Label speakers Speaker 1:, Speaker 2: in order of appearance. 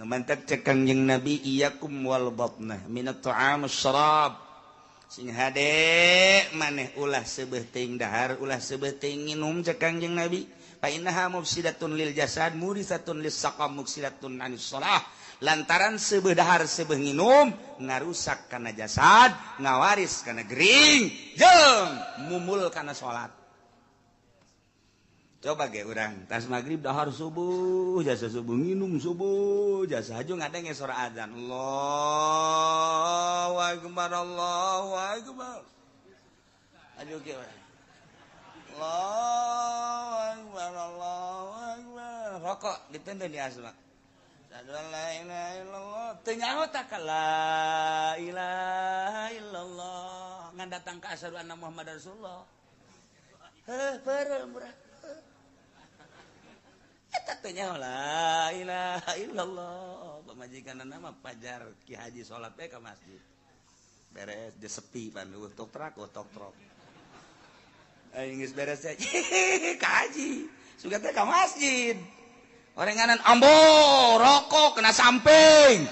Speaker 1: Nu mantak cek Kangjeng Nabi, iyyakum wal batnah minat ta'am syarab. Sing hade maneh, ulah seubeuh teuing dahar, ulah seubeuh teuing nginum, cek Kangjeng Nabi. Fa innaha mufsidatun lil jasad, murisatun lis saqam, muksidatun anis shalah. Lantaran seubeuh dahar, seubeuh nginum ngarusak kana jasad, ngawaris kana gering, jeung mumul kana salat. Coba ge urang tas maghrib dahar subuh, jasa subuh nginum subuh, jasa haju ngadenge suara azan, Allahu akbar, Allahu akbar. Aduh, ge Allahu akbar, Allahu akbar, rokok ditenden di asma. Asyhadu an la ilaha illallah, teu nyaho tak la ilaha illallah, ngan datang ka asyhadu anna Muhammad Rasulullah. Heuh, peureum murah. Eta teh nyaho la ilaha illallah. Pamajikan nama pajar Ki Haji salat ka masjid. Beres dia sepi pan, tok trak tok trok. Aing geus beres teh ka haji. Sugan teh ka masjid. Orenganan ambo rokok kena samping.